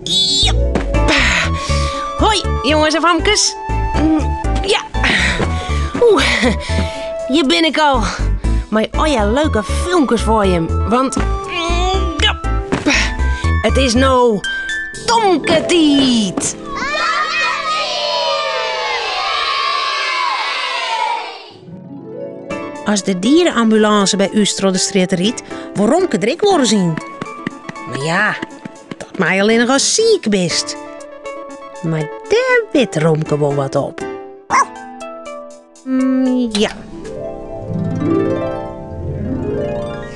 Jep. Hoi, jongens en famkes. Ja. Oeh, hier bin ik al. Mei al je leuke filmkes foar jim. Want ja, it is no Tomke-tiid. As de dierenambulance by ús troch de strjitte rydt, wol Romke der ek wolris yn. Mar ja, dat mei allinnich as siik bist. Mar dêr wit Romke wol wat op. Ja.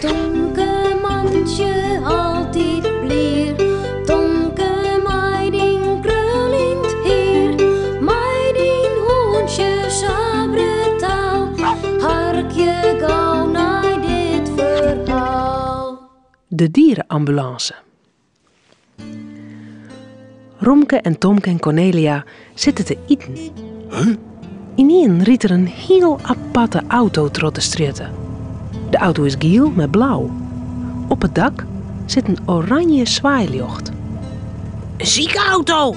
Tomke mantsje altyd blier, Tomke mei dyn kruljend hier, mei dyn hûntsje sa brutaal, harkje gau nei dit ferhaal. De dierenambulance. Romke en Tomke en Cornelia sitte te iten. Ynienen rydt der in hiel aparte auto troch de strjitte. De auto is giel mei blau. Op it dak sit in oranje swaailjocht. In sike-auto!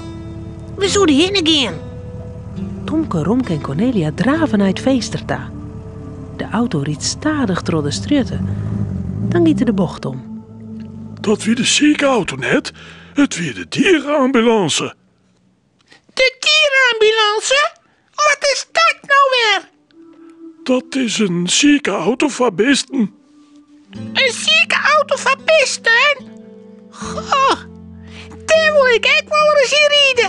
We soene hinne gean. Tomke, Romke en Cornelia drave nei it finster ta. De auto rydt stadich troch de strjitte. Dan giet er de bocht om. Dat wie de sike-auto net, it wie de dierenambulance. De dierenambulance? Wat is dat no wer? Dat is in sike-auto foar bisten. In sike-auto foar bisten? Goh, dêr wol ik ek wolris yn ride.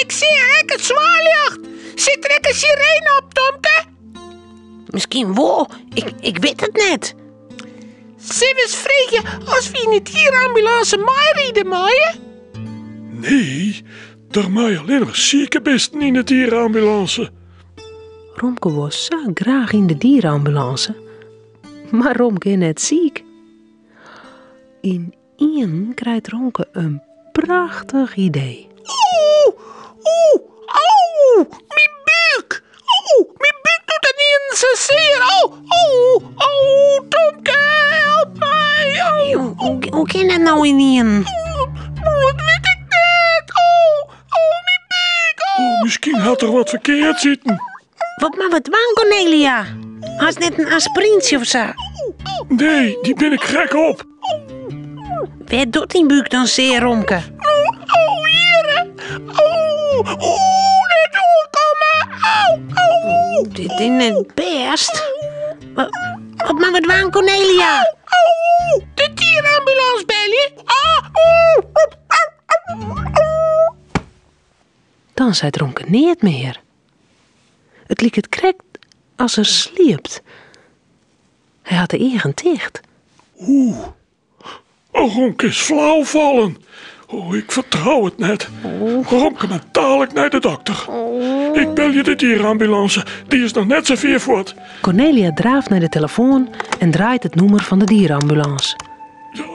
Ik seach ek it swaailjocht. Sit der ek in sirene op, Tomke? Miskien wol, ik wit it net. Sille we ris freegje as we yn de dierenambulance meiride meie? Nee, der meie allinnich sike bisten yn de dierenambulance. Romke wol sa graach yn de dierenambulance, mar Romke is net siik. Ynienen krijt Romke in prachtich idee. Oeh, oeh, au, myn búk. Oeh, myn búk docht ynienen sa sear. Oh, oh, oh, Tomke, help my. Oh, Hoe kin dat no ynienen? Dat wit ik net. Oh, oh, myn búk. Oh. Oh, miskien hat er wat ferkeards iten. Wat moatte we dwaan, Cornelia? Hast net in aspiryntsje of sa? Nee, dy binne krekt op. Wêr docht dyn búk dan sear, Romke? Oh, hjir. Oh, oh, net oankomme. Au, au. Dit is net bêst. Wat, wat moatte we dwaan, Cornelia? Au, de dierenambulance belje. Ah, oeh, oeh, au, au. Dan seit Romke neat mear. It liket krekt as er sliept. Hy hat de eagen ticht. Oeh, oh, Romke is flau fallen. Oh, ik fertrou it net. Romke moat dalik nei de dokter. Ik belje de dierenambulance, dy is noch net sa fier fuort. Cornelia draaft nei de telefoan en draait it nûmer fan de dierenambulance.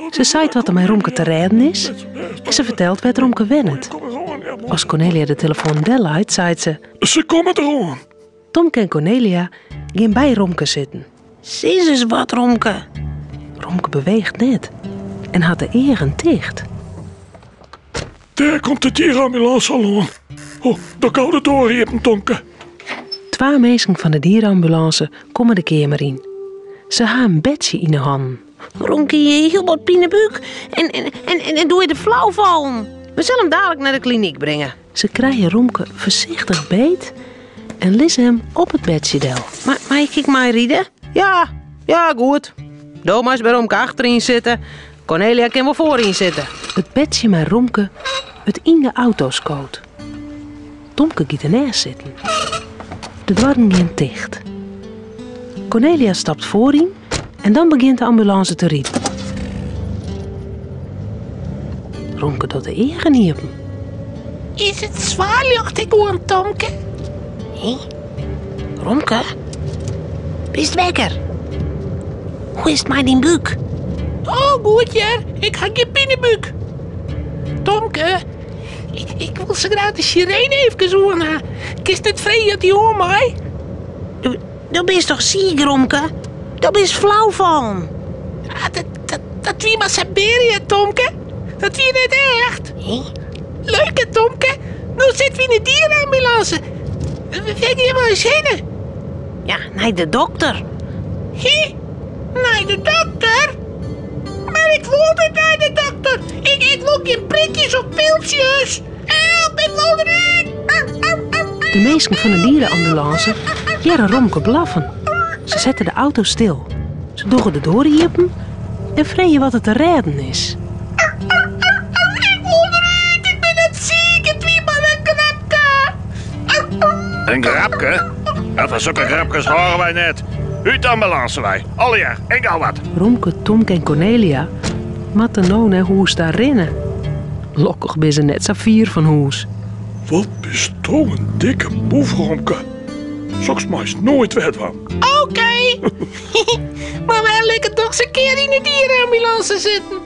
Se seit wat der mei Romke te rêden is en se fertelt wêr't Romke wennet. As Cornelia de telefoan delleit, seit se... Se komme deroan. Tomke en Cornelia gean by Romke sitten. Sis ris wat, Romke. Romke beweecht net en hat de eagen ticht. Dêr komt de dierenambulance al oan. Oh, doch gau de doar iepen, Tomke. Twa minsken fan de dierenambulance komme de keamer yn. Se ha in bedsje yn 'e hannen. Romke hie hiel bot pinebúk en, en, en, en doe is er flau fallen. We sille him dalik nei de klinyk bringe. Se krije Romke foarsichtich beet en lizze him op it bedsje del. Mei, mei ik ek meiride? Ja, ja, goed. Do meist by Romke achteryn sitte. Cornelia kin wol foaryn sitte. It bedsje mei Romke wurdt yn de auto skood. Tomke giet derneist sitten. De doarren gean ticht. Cornelia stapt foaryn en dan begjint de ambulânse te riden. Romke docht de eagen iepen. Is it swaailjocht ek oan, Tomke? Hé? Romke? Bist wekker? Hoe is it mei dyn búk? Oh, goed hear. Ik ha gjin pinebúk. Tomke, ik wol sa graach de sirene efkes oan ha. Kinst net freegje oft dy oan mei? Do bist toch siik, Romke? Do bist flau fallen. Ah, dat, dat, dat wie mar sabeare, Tomke. Dat wie net echt. Leuk hè, Tomke? No sitte we yn de dierenambulance. Wêr gean we eins hinne? Ja, nei de dokter. Hé? Nei de dokter? Mar ik wol net nei de dokter. Ik, ik wol gjin prikjes of piltsjes. Help, ik wol derút. De minsken fan de dierenambulance hearre Romke blaffen. Se sette de auto stil. Se dogge de doar iepen en freegje wat der te rêden is. Ik wol derút, ik bin net siik, it wie mar in grapke. In grapke? Dat fan sokke grapkes hâlde wy net. Ut de ambulânse wei, allegear, en gau wat. Romke, Tomke en Cornelia moatte no nei hûs ta rinne. Lokkich binne se net sa fier fan hûs. Wat bisto in dikke boef, Romke. Soks meist noait wer dwaan. Oké. Mar wy lekker dochs in kear yn de dierenambulance sitten.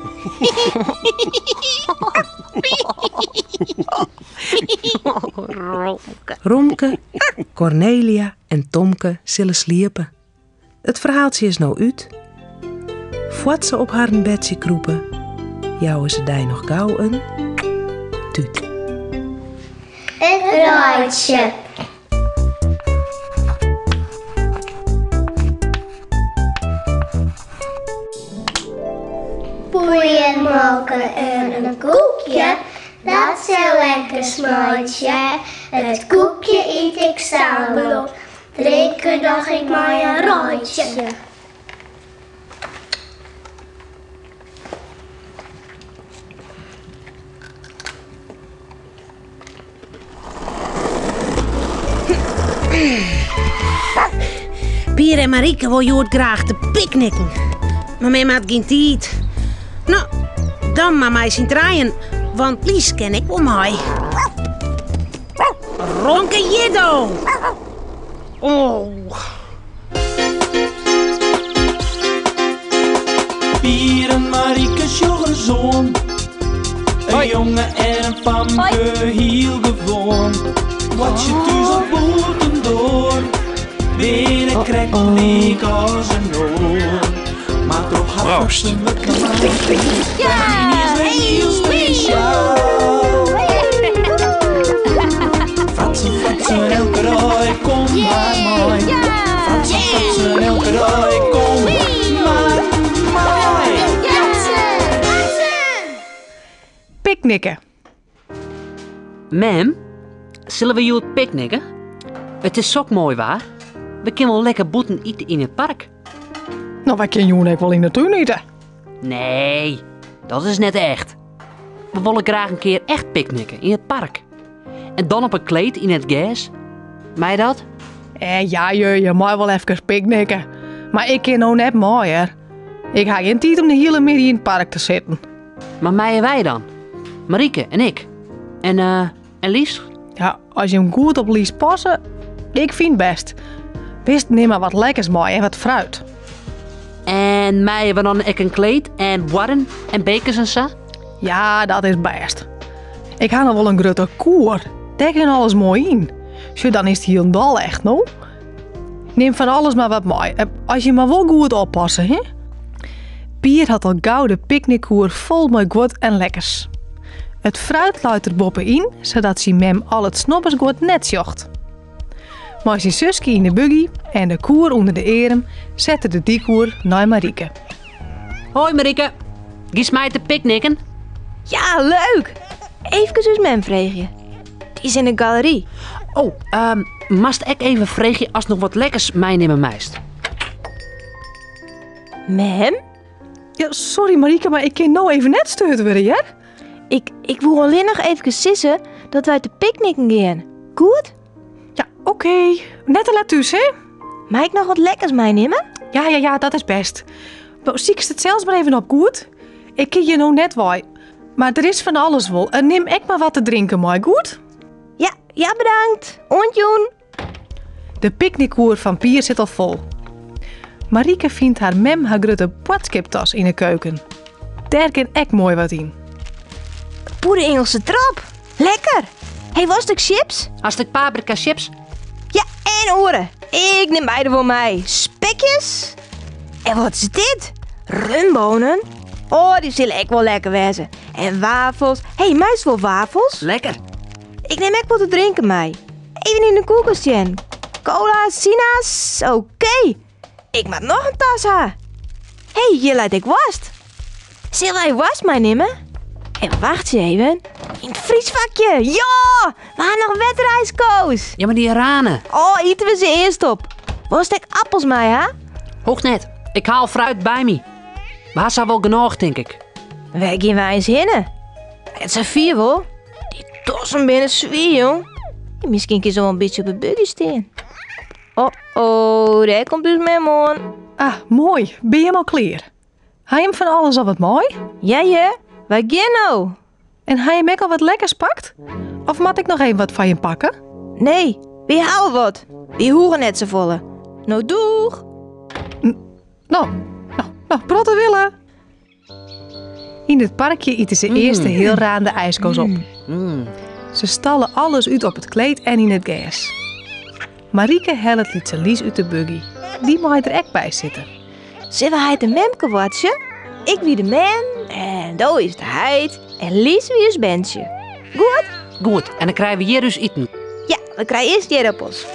Romke, Cornelia en Tomke sille sliepe. It ferhaaltsje is no út. Foar't se op harren bedsje krûpe, jouwe se dy noch gau in tút. It reidsje. Poeiermolke en in koekje, dat sil lekker smeitsje. It koekje yt ik sa bot, drinke doch ik mei in reitsje. Pier en Marieke wol hjoed graach te picknicken. Mar mem hat gjin tiid. No, dan mar mei syn trijen, want Lies kin ek wol mei. Romke Jiddo! Oh. Pier en Marieke sjogge soan. In jonge en in famke, hiel gewoan. Wat je thús of bûtendoar, binne krekt lyk as in oar. Mar troch har Proost. fratsen wurdt Myn is wer hiel spesjaal. Fratsen, fratsen, elke dei, kom mar mei. Fratsen, fratsen, elke dei, kom mar mei. Picknicken. Mem, sille we hjoed picknicken? It is sok moai waar. We kinne wol lekker bûten ite yn it park. No, wy kinne jûn ek wol yn de tún ite. Nee, dat is net echt. We wolle graach in kear echt picknicken yn it park. En dan op in kleed yn it gers. Mei dat? Eh, ja, je, je mei wol efkes picknicken. Mar ik kin no net mei, hear. Ik ha gjin tiid om de hiele middei yn it park te sitten. Mar meie wy dan? Marieke en ik. En, eh, en Lies? Ja, as jim goed op Lies passe, ik fyn it bêst. Wist, nim mar wat lekkers mei en wat fruit. En meie we dan ek in kleed en buorden en bekers en sa? Ja, dat is bêst. Ik ha noch wol in grutte koer. Dêr kin alles moai yn. Sjoch, dan is it hielendal echt, no. Nim fan alles mar wat mei. Eh, as je mar wol goed oppasse, hè? Pier hat al gau de picknickkoer fol mei guod en lekkers. It fruit leit der boppe-yn, sadat syn mem al it snobbersguod net sjocht. Mei syn suske yn de buggy en de koer ûnder de earm set er de dyk oer nei Marieke. Hoi Marieke, giest mei te picknicken? Ja, leuk! Efkes ús mem freegje. Dy is yn de galery. Oh, um, moatst ek even freegje ast noch wat lekkers meinimme meist. Mem? Ja, sorry Marieke, mar ik kin no even net steurd wurde, hear. Ik, ik woe allinnich efkes sizze dat wy te picknicken gean. Goed? Ja, oké. Net te let thús, hè? Mei ik noch wat lekkers meinimme? Ja, ja, ja, dat is bêst. No, sykst it sels mar even op, goed? Ik kin hjir no net wei. Mar der is fan alles wol. En nim ek mar wat te drinken mei, goed? Ja, ja bedankt. Oant jûn. De picknickkoer fan Pier sit al fol. Marieke fynt har mem har grutte boadskiptas yn 'e keuken. Dêr kin ek moai wat yn. Poeder Engelse trop. Lekker. Hey, wolst ek chips? Hast ek paprika chips? Ja, en oare. Ik nim beide wol mei. Spekjes. En wat is dit? Rumbonen? Oh, dy sille ek wol lekker wêze. En wafels. Hé, hey, meist wol wafels? Lekker. Ik neem ek wat te drinken mei. Even yn de koelkast sjen. Cola, sinaas, oké. Ik moat noch in tas ha. Hé, hey, hjir leit ek woarst. Sille wy woarst meinimme? En wachtsje even. Yn it friesfakje. Ja! We ha noch wetterijsko's. Ja, mar dy rane. Oh, ite we se earst op. Wolst ek appels mei ha? Hoecht net. Ik ha al fruit by my. We ha sa wol genôch, tink ik. Wêr gean wy eins hinne? Net sa fier wol. Dy tossen binne swier, jong. Miskien kin se wol in bytsje op 'e buggy stean. Oh, oh, dêr komt ús mem oan. Ah, moai. Binne jim al klear? Ha jim fan alles al wat mei? Ja, ja. Wy gean no. En ha jim ek al wat lekkers pakt? Of moat ik noch even wat foar jim pakke? Nee, wy ha al wat. Wy hoege net safolle. No, doeg! No, no, no, protte wille! Yn it parkje ite se earst de hiel raande ijsko's op. Se stalle alles út op it kleed en yn it gers. Marieke hellet lytse Lies út de buggy. Dy mei der ek by sitte. Sille we heit en memke boartsje? Ik wie de mem en do is de heit en Lies wie ús berntsje. Goed? Goed, en dan krije we hjir ús iten. Ja, we krije earst ierdappels.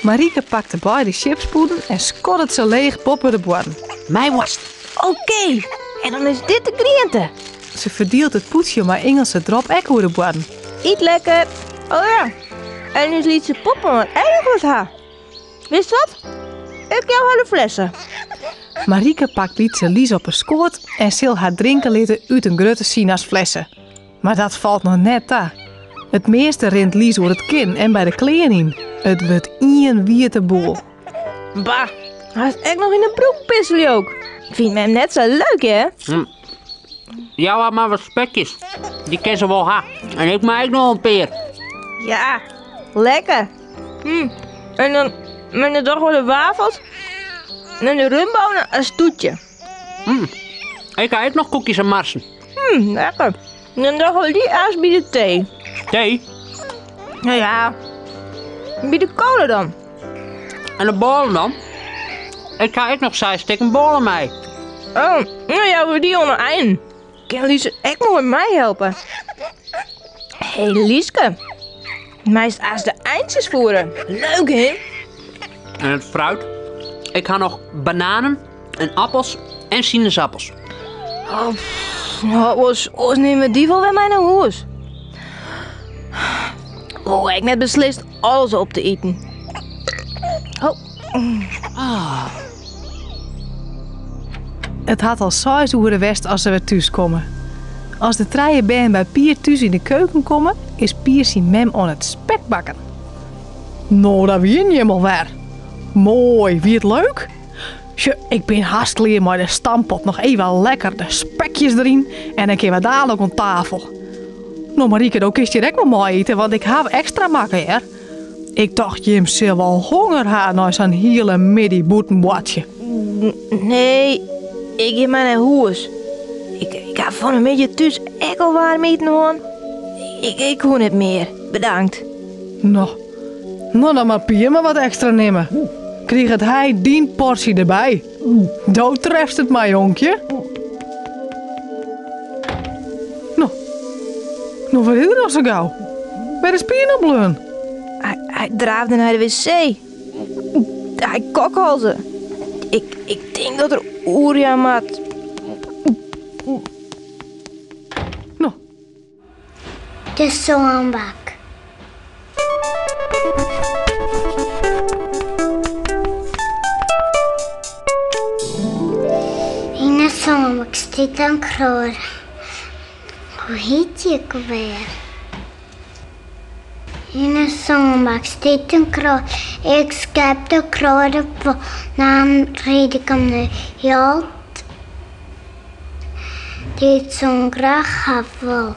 Marieke pakt de beide chipspûden en skoddet se leech boppe de buorren. Mei woarst. Oké, en dan is dit de griente. Se ferdielt it pûdsje mei Ingelse drop ek oer de buorren. Yt lekker. Oh ja, en ús lytse poppe moat ek noch wat ha. Witst wat? Ik jou har de flesse. Marieke pakt lytse Lies op 'e skoat en sil har drinke litte út in grutte sinasflesse. Mar dat falt noch net ta. It measte rint Lies oer it kin en by de klean yn. It wurdt ien wiete boel. Bah, hast ek noch yn 'e broek pisselje ook. Fynt mem net sa leuk, hè? Jou har mar wat spekjes. Dy kin se wol ha. En ik mei ek noch in pear. Ja, lekker. En dan met de doch de wafels en de rumbonen as toetje. Ik ha ek noch koekjes en marsen. Lekker. En dan dogge we dy as by de tee. Tee? Nou ja, by de kola dan. En de bôlen dan? Ik ha ek noch seis stikken bôle mei. Oh, nou ja, we dy oan de ein. Kin Lies ek moai meihelpe? Hey Lieske, meist as de eintsjes voeren. Leuk, hè? En it fruit? Ik ha noch bananen en appels en sinaasappels. Oh, nou, oars, oars nimme we dy wol wer mei nei hûs. Oh, ik net beslist alles op te iten. Oh. Ah. It hat al seis oere west as se wer thús komme. As de trije bern by Pier thús yn de keuken komme, is Pier syn mem oan it spekbakken. No, daar wienen jim al wer. Moai, wie it leuk? Sjoch, ik bin hast klear mei de stamppot. Noch even lekker de spekjes deryn en dan kinne we dadelijk oan tafel. No Marieke, do kinst hjir ek wol mei ite, want ik haw ekstra makke hear. Ik tocht jim sil wol honger ha nei sa'n hiele middei bûten boartsje. Nee, ik gean mar nei hûs. Ik, ik ha fan 'e middei thús ek al waarm iten hân. Ik, ik hoech net mear. Bedankt. No, no dan moat Pier mar wat ekstra nimme. Kriget hy dyn porsje derby. Do trefst it mar, jonkje. No, no wat is der noch sa gau? Wêr is Pier no bleaun? Hy, hy draafde nei de wc. Hy kokhalze. Ik, ik tink dat er oerjaan moat. No, De sânbak. Yn 'e sânbak stiet in kroade. Hoe hjit dy ek alwer? Yn 'e sânbak stiet in kroade. Ik skep de kroade fol. Dan ried ik him nei Gjalt, dy't sân graach ha wol.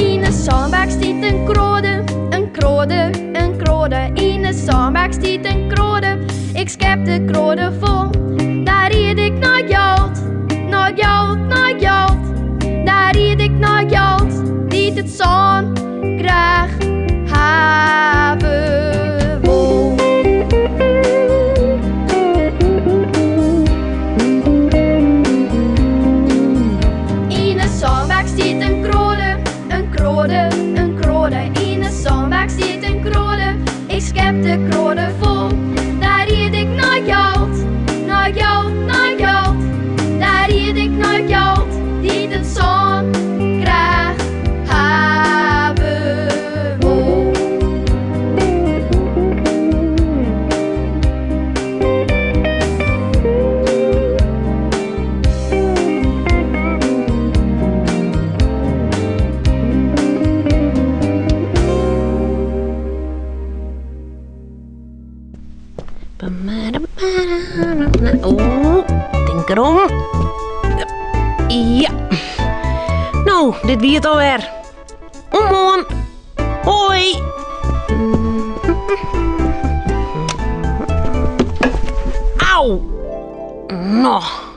Yn 'e sânbak stiet in kroade, in kroade, in kroade. Yn 'e sânbak stiet in kroade, ik skep de kroade fol. Daar ried ik nei Gjalt, nei Gjalt, nei Gjalt. Daar ried ik nei Gjalt, dy't it sân graach. Oeh, tink erom. Ja. No, dit wie it alwer. Oant moarn. Hoi. Au. No.